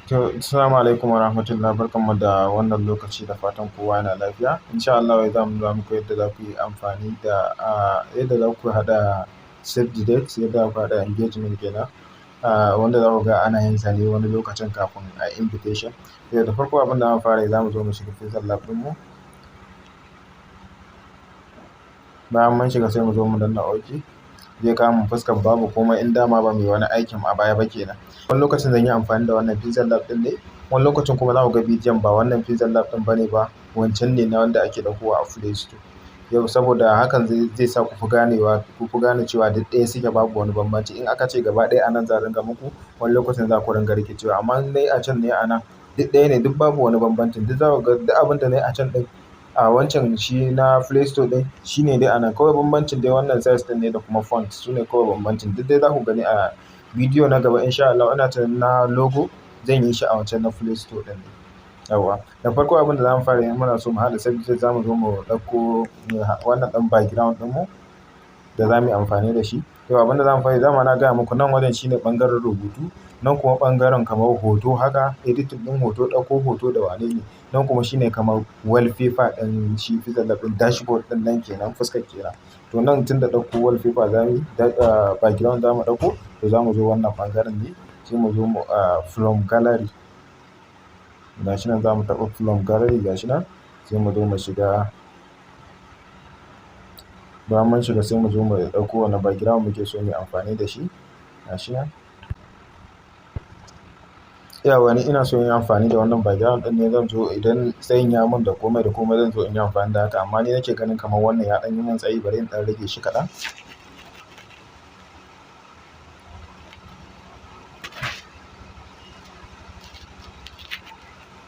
To, assalamu alaikum wa rahmatullahi, barkanmu da wannan lokaci, da fatan kowa yana lafiya. Insha Allah yau za mu nuna muku yadda za ku yi amfani da yadda za ku haɗa save the date, yadda za ku haɗa engagement kenan. Wanda za ku ga ana yin sa ne wani lokacin kafin a invitation. To, da farko abin da zamu fara yi, za mu zo mu shiga Pixel Lab ɗinmu. Bayan mun shiga, sai mu zo mu danna OK. Zai kawo mu fuskar babu komai, in dama ba mu yi wani aikin a baya ba kenan. Wani lokacin zan yi amfani da wannan Pixel Lab ɗin ne, wani lokacin kuma za ku ga bidiyon ba wannan Pixel Lab ɗin bane ba, wancan ne na wanda ake ɗaukowa a Play Store. Yau saboda hakan zai sa ku fi ganewa, ku fi gane cewa duk ɗaya suke, babu wani bambanci. In aka ce gaba ɗaya a nan za a ringa muku, wani lokacin za ku ringa rikicewa, amma in dai a can ne a nan, duk ɗaya ne, duk babu wani bambancin. Duk za ku ga duk abin da na yi a can ɗin, a wancan shi na Play Store ɗin, shi ne dai a nan. Kawai bambancin dai wannan size ɗin ne da kuma font, su ne kawai bambancin. Duk dai za ku gani a bidiyo na gaba insha Allah. Ina tunanin na logo zan yi shi a wancan na Play Store ɗin ne. Yauwa. Da farko abin da zamu fara yi, muna so mu haɗa save the date, za mu zo mu ɗauko wannan ɗin background ɗinmu da za mu yi amfani da shi. Yau abin da zamu fara yi, dama na gaya muku, nan wajen shine ɓangaren rubutu, nan kuma ɓangaren kamar hoto haka, editing ɗin hoto, ɗauko hoto da wane ne. Nan kuma shine kamar wallpaper ɗin shi Pixel Lab ɗin, dashboard ɗin nan kenan, fuskar kenan. To, nan tun da ɗauko wallpaper za mu yi, background za mu ɗauko, to za mu zo wannan ɓangaren ne, sai mu zo mu from gallery. Gashi nan, za mu taɓa from gallery, gashi nan, sai mu zo mu shiga. Bayan mun shiga, sai mu zo mu ɗauko wane background muke so mu yi amfani da shi. Gashi nan. Yauwa, ni ina so in yi amfani da wannan background ɗin ne. Zan zo idan tsayin ya mun da komai da komai, zan zo in yi amfani da haka, amma ni nake ganin kamar wannan ya ɗan yi mun tsayi, bari in ɗan rage shi kaɗan.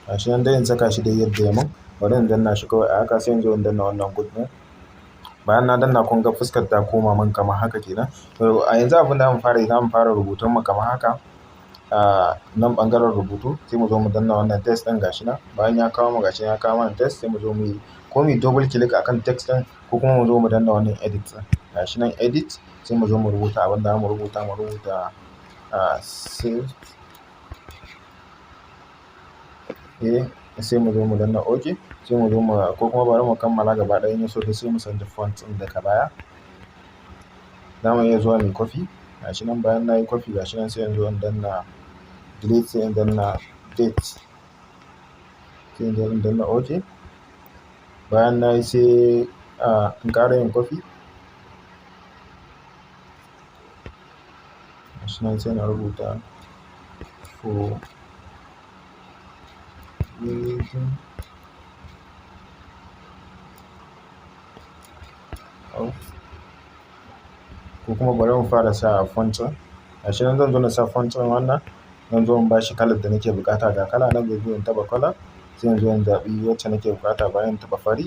Gashi nan dai, in saka shi dai yadda ya mun. Bari in danna shi kawai a haka, sai in zo in danna wannan good ɗin. Bayan na danna, kun ga fuskar ta koma min kamar haka kenan. To, a yanzu abin da zamu fara yi, zamu fara rubutun mu kamar haka. A nan ɓangaren rubutu, sai mu zo mu danna wannan text ɗin, gashi nan. Bayan ya kawo mu, gashi nan ya kawo mana text, sai mu zo mu yi ko mu double click akan text ɗin, ko kuma mu zo mu danna wannan edit ɗin. Gashi nan edit, sai mu zo mu rubuta abin da zamu rubuta, mu rubuta save. Eh, sai mu zo mu danna OK, sai mu zo mu, ko kuma bari mu kammala gaba ɗaya, in ya so sai mu canza font ɗin daga baya. Za mu iya zuwa muyi copy. Gashi nan, bayan nayi copy, gashi nan, sai in zo in danna delete, sai in danna date. Sai in zo in danna OK. Bayan nayi, sai in ƙara yin copy. Gashi nan, sai na rubuta for wedding of, ko kuma bari mu fara sa font ɗin. Gashi nan, zan zo na sa font ɗin wannan, zan zo in bashi kalar da nake buƙata. Ga kala nan, zan zo in taɓa kala, sai in zo in zaɓi wacce nake buƙata. Bayan in taɓa fari,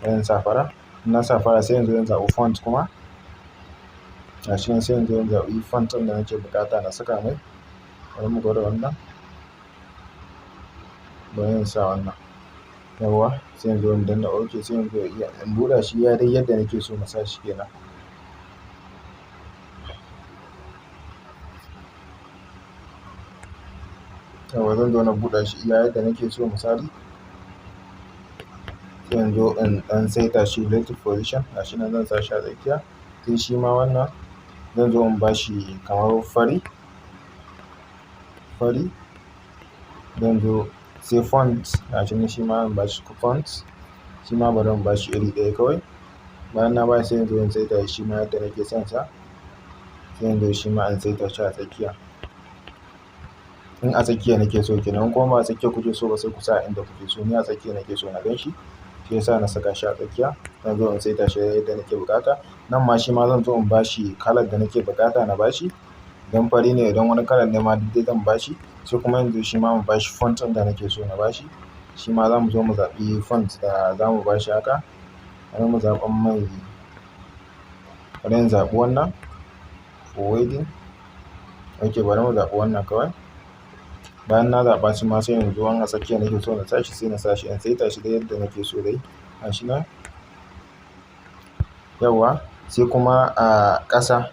sai in sa fara. In na sa fara, sai in zo in zaɓi font kuma. Gashi nan, sai in zo in zaɓi font ɗin da nake buƙata na saka mai. Bari mu gwada wannan. Bari in sa wannan. Yauwa, sai in zo in danna OK, sai in zo in buɗe shi iya dai yadda nake so na sa shi kenan. Yauwa, zan zo na buɗe shi iya yadda nake so misali. Sai in zo in ɗan saita shi relative position, gashi nan, zan sa shi a tsakiya. Sai shi ma wannan zan zo in bashi kamar fari. Fari. Zan zo sai font, gashi nan, shi ma in bashi font. Shi ma bari in bashi iri ɗaya kawai. Bayan na bashi, sai in zo in saita shi ma yadda nake son sa. Sai in zo shi ma in saita shi a tsakiya. In a tsakiya nake so kenan, in kuma ba a tsakiya kuke so ba, sai ku sa a inda kuke so. Ni a tsakiya nake so na gan shi. Shi ya sa na saka shi a tsakiya. Zan zo in saita shi yadda nake buƙata. Nan ma shi ma zan zo in bashi kalar da nake buƙata na bashi. Idan fari ne, idan wani kalar ne ma, duk dai zan bashi. Sai kuma yanzu shi ma mu bashi font ɗin da nake so na bashi. Shi ma za mu zo mu zaɓi font da za mu bashi haka. Bari mu zaɓan mai, bari in zaɓi wannan for wedding. Ok, bari mu zaɓi wannan kawai. Bayan na zaɓa shi ma, sai in zo, in a tsakiya nake so na sa shi, sai na sa shi, in saita shi dai yadda nake so dai. Gashi nan. Yauwa, sai kuma a ƙasa,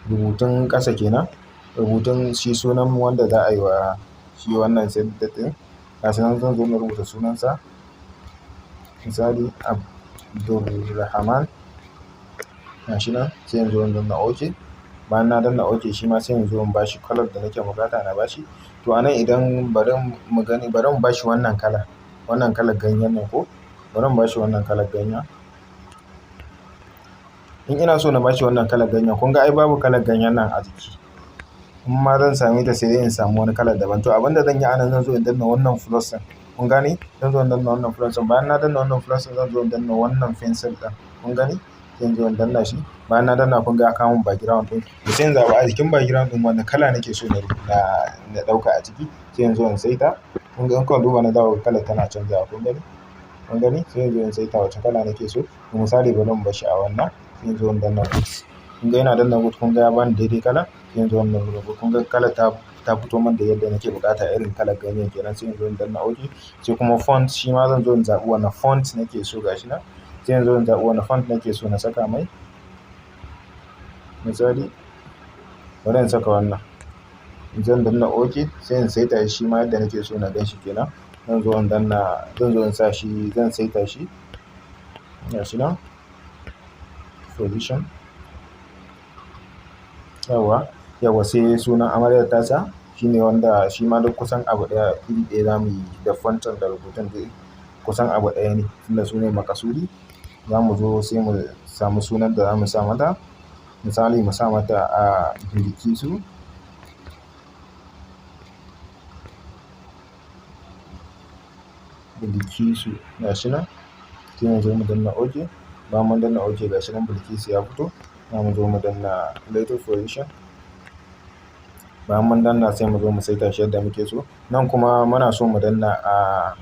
rubutun ƙasa kenan, rubutun shi sunan wanda za a yi wa Shi wannan save date ɗin. Gashi nan zan zo na rubuta sunansa. Misali Abdulrahman. Gashi nan sai in zo in danna OK. Bayan na danna OK, shi ma sai in zo in bashi kalar da nake buƙata na bashi. To a nan idan bari mu gani, bari mu bashi wannan kala. Wannan kalar ganyen nan ko? Bari mu bashi wannan kalar ganyen. In ina so na bashi wannan kalar ganyen, kun ga ai babu kalar ganyen nan a jiki. In ma zan same ta, sai dai in samu wani kalar daban. To abin da zan yi a nan, zan zo in danna wannan plus ɗin. Kun gane? Zan zo in danna wannan plus ɗin. Bayan na danna wannan plus ɗin, zan zo in danna wannan pencil ɗin. Kun gani? Sai in zo in danna shi. Bayan na danna, kun ga ya kawo mun background ɗin. To sai in zaɓi a jikin background ɗin wane kala nake so na ɗauka a ciki. Sai in zo in saita. Kun ga in kuka duba na zaku ga kalar tana canzawa. Kun gani? Kun gani? Sai in zo in saita wace kala nake so. To misali bari in barshi a wannan. Sai in zo in danna good. Kun ga ina danna good, kun ga ya bani daidai kala. Sai in zo in danna good. Kun ga kalar ta fito min da yadda nake buƙata, irin kalar ganyen kenan. Sai in zo in danna OK. Sai kuma font, shi ma zan zo in zaɓi wane font nake so, gashi nan. Sai in zo in zaɓi wane font nake so na saka mai. Misali bari in saka wannan. Zan danna OK, sai in saita shi ma yadda nake so na gan shi kenan. Zan zo in danna, zan zo in sa shi, zan saita shi. Gashi nan. Position. Yauwa, yauwa, sai sunan amaryar tasa shine wanda shi ma duk kusan abu ɗaya, iri ɗaya zamu yi da font ɗin da rubutun, duk kusan abu ɗaya ne, tunda su ne maƙasudi. Za mu zo sai mu samu sunan da za mu sa mata. Misali mu sa mata a Bilkisu. Bilkisu gashi nan. Sai mu zo mu danna OK. Bayan mun danna OK, gashi nan Bilkisu ya fito. Za mu zo mu danna letter position. Bayan mun danna, sai mu zo mu saita shi yadda muke so. Nan kuma muna so mu danna a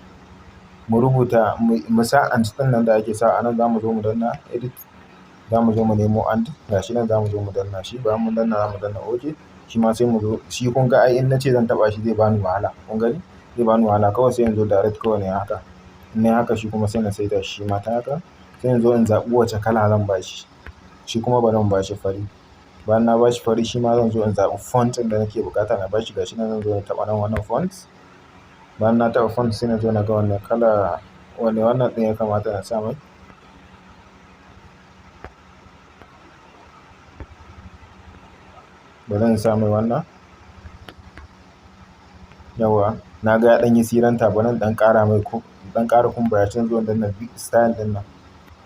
mu rubuta, mu sa and ɗin nan da ake sa a nan. Za mu zo mu danna edit. Za mu zo mu nemo and, gashi nan, za mu zo mu danna shi. Bayan mun danna, za mu danna OK. Shi ma sai mu zo shi, kun ga ai in na ce zan taɓa shi zai bani wahala. Kun gani? Zai bani wahala, kawai sai in zo direct kawai na yi haka. In nayi haka, shi kuma sai na saita shi ma ta haka. Sai in zo in zaɓi wace kala zan ba shi. Shi kuma bari in ba shi fari. Bayan na ba shi fari, shi ma zan zo in zaɓi font ɗin da nake buƙata na ba shi, gashi nan. Zan zo in taɓa nan wannan font. Bayan na taɓa font, sai na zo na ga wanne kala, wanne wannan ɗin ya kamata na sa mai. Bari in sa mai wannan. Yauwa, na ga ya ɗan yi siranta, bari in ɗan ƙara mai ko ɗan ƙara kumbura shi. Zan zo in danna style ɗin nan.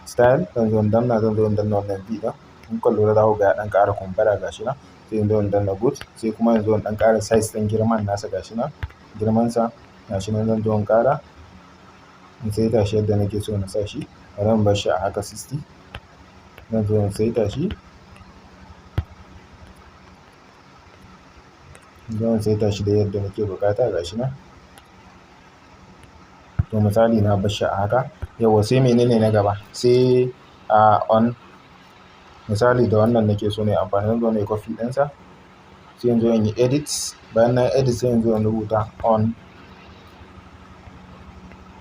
Style zan zo in danna, zan zo in danna wannan V ɗin. In kuka lura, za ku ga ya ɗan ƙara kumbura, gashi nan. Sai in zo in danna good. Sai kuma in zo in ɗan ƙara size ɗin girman nasa, gashi nan. Girmansa gashi nan, zan zo in ƙara. In saita shi yadda nake so na sa shi. Bari in bar shi a haka 60. Zan zo in saita shi. Zan saita shi da yadda nake buƙata, gashi nan. To misali na bar shi a haka. Yauwa, sai menene na gaba? Sai a on, misali da wannan nake so na yi amfani, zan zo na yi copy ɗinsa. Sai in zo in yi edit. Bayan na yi edit, sai in zo in rubuta on.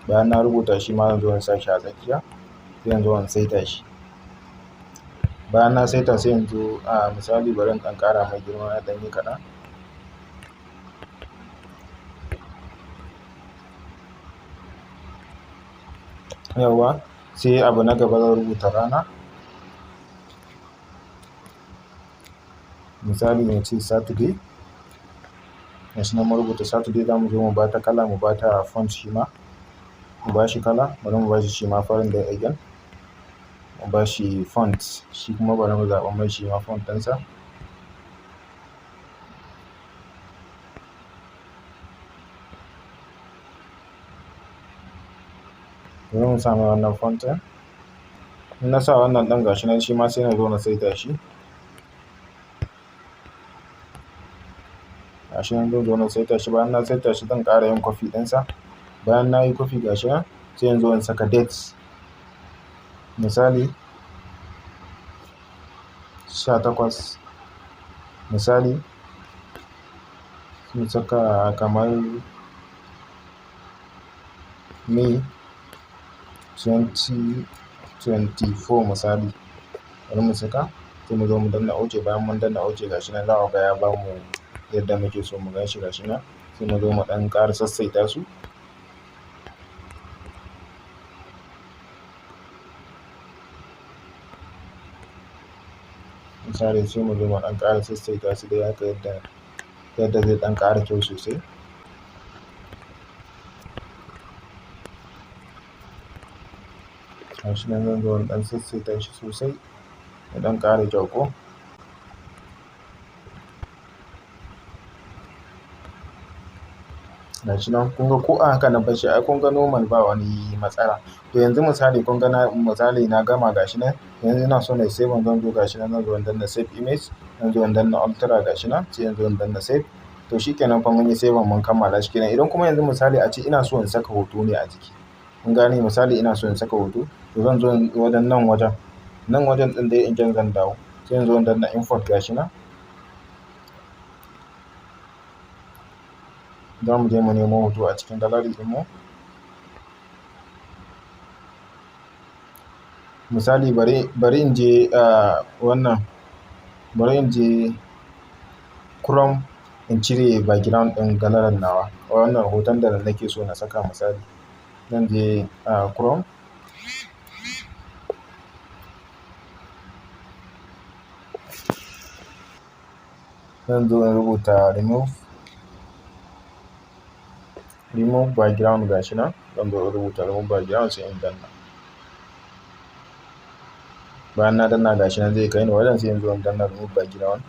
Bayan na rubuta, shi ma zan zo in sa shi a tsakiya. Sai in zo in saita shi. Bayan na saita, sai in zo a misali bari in ɗan ƙara mai girma ya ɗan yi kaɗan. Yauwa, sai abu na gaba, zan rubuta rana. Misali na ce Saturday. Gashi nan mun rubuta Saturday, za mu zo mu bata kala, mu bata font shi ma. Mu bashi kala, bari mu bashi shi ma farin da again. Mu bashi font, shi kuma bari mu zaɓa mai shi ma font ɗinsa. Bari mu sa mai wannan font ɗin. In na sa wannan ɗin, gashi nan, shi ma sai na zo na saita shi. Gashi nan, zan zo na saita shi. Bayan na saita shi, zan ƙara yin copy ɗinsa. Bayan na yi copy, gashi nan, sai in zo in saka date. Misali 18, misali mu saka kamar May 2024 misali. Bari mu saka, sai mu zo mu danna OK. Bayan mun danna OK, gashi nan za ku ga ya bamu yadda muke so mu gan shi, gashi nan. Sai mu zo mu ɗan ƙara sassaita su. Misali sai mu zo mu ɗan ƙara sassaita su dai haka yadda zai ɗan ƙara kyau sosai. Gashi nan zan zo in ɗan sassaita shi sosai ya ɗan ƙara kyau ko. Gashi nan kun ga ko a haka na barshi ai kun ga normal ba wani matsala. To yanzu misali kun ga na misali na gama gashi nan, yanzu ina so na yi save, zan zo gashi nan zan zo in danna save image, zan zo in danna ultra gashi nan, sai in zo in danna save. To shikenan fa mun yi save mun kammala shi kenan. Idan kuma yanzu misali ace ina so in saka hoto ne a jiki. Kun gane, misali ina so in saka hoto, to zan zo wajen nan wajen. Nan wajen ɗin dai in zan dawo. Sai in zo in danna import gashi nan. Za mu je mu nemo hoto a cikin gallery ɗinmu. Misali bari in je wannan, bari in je Chrome in cire background ɗin gallery nawa. Wannan hoton da nake so na saka misali. Zan je Chrome. Zan zo in rubuta remove background gashi nan. Zan zo in rubuta remove background sai in danna. Bayan na danna gashi nan zai kai ni wajen, sai in zo in danna remove background.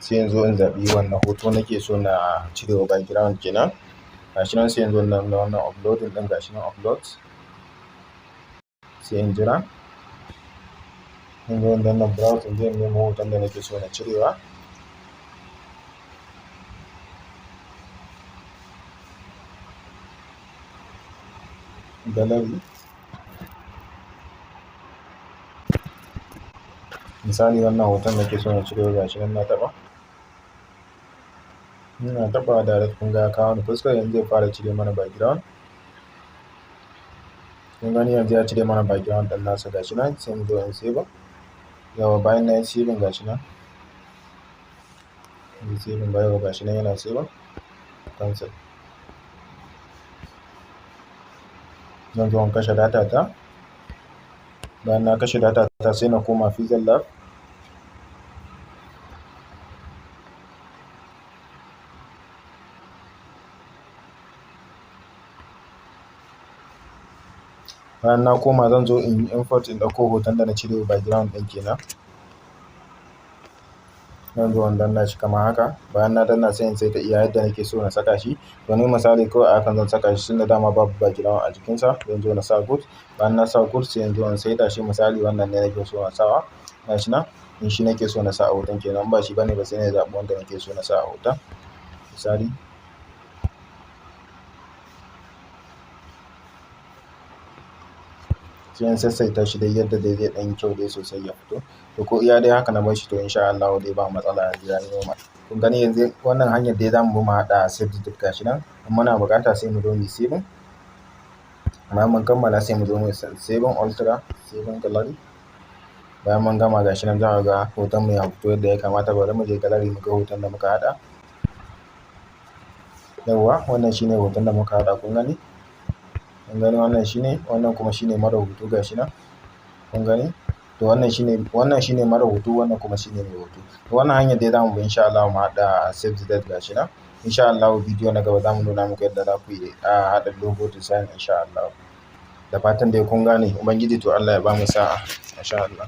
Sai in zo in zaɓi wannan hoto nake so na cirewa background kenan. Gashi nan sai in zo in danna wannan uploading ɗin, gashi nan upload. Sai in jira. In zo in danna browse in je in nemo hoton da nake so na cirewa. Gallery. Misali wannan hoton nake so na cirewa gashi nan na taɓa. Ina taɓawa direct kun ga ya kawo ni fuskar, yanzu zai fara cire mana background. Kun gani yanzu ya cire mana background ɗin nasa gashi nan, sai mu zo in save. Yauwa bayan na yi saving gashi nan. Yi saving bayan gashi nan yana save. Cancel. Zan zo in kashe data ta. Bayan na kashe data ta sai na koma Pixel Lab. Bayan na koma zan zo in yi import in ɗauko hoton da na cire background ɗin kenan. Zan zo in danna shi kamar haka. Bayan na danna sai in saita iya yadda nake so na saka shi. To ni misali kawai a hakan zan saka shi tunda dama babu background a jikinsa. Zan zo na sa good. Bayan na sa good sai in zo in saita shi, misali wannan ne nake so na sawa. Gashi nan, in shi nake so na sa a hoton kenan. In ba shi bane ba sai na zaɓi wanda nake so na sa a hoton. Misali. Sai in sassaita shi dai yadda dai zai ɗan yi kyau dai sosai ya fito. To ko iya dai haka na bar shi to insha Allahu dai ba matsala yanzu ya yi normal. Kun gani yanzu wannan hanyar dai zamu bi mu haɗa save the date gashi nan. In muna buƙata sai mu zo mu yi saving. Bayan mun kammala sai mu zo mu yi saving ultra, saving gallery. Bayan mun gama gashi nan za ku ga hoton mu ya fito yadda ya kamata. Bari mu je gallery mu ga hoton da muka haɗa. Yauwa wannan shine hoton da muka haɗa, kun gani? Kun gani wannan shine, wannan kuma shine mara hoto gashi nan. Kun gani? To wannan shine mara hoto, wannan kuma shine mai hoto. To wannan hanyar dai zamu bi insha Allahu mu haɗa save the date gashi nan. Insha Allahu bidiyo na gaba zamu nuna muku yadda za ku yi haɗa logo design insha Allahu. Da fatan dai kun gane. Ubangiji to Allah ya bamu sa'a. Masha Allah.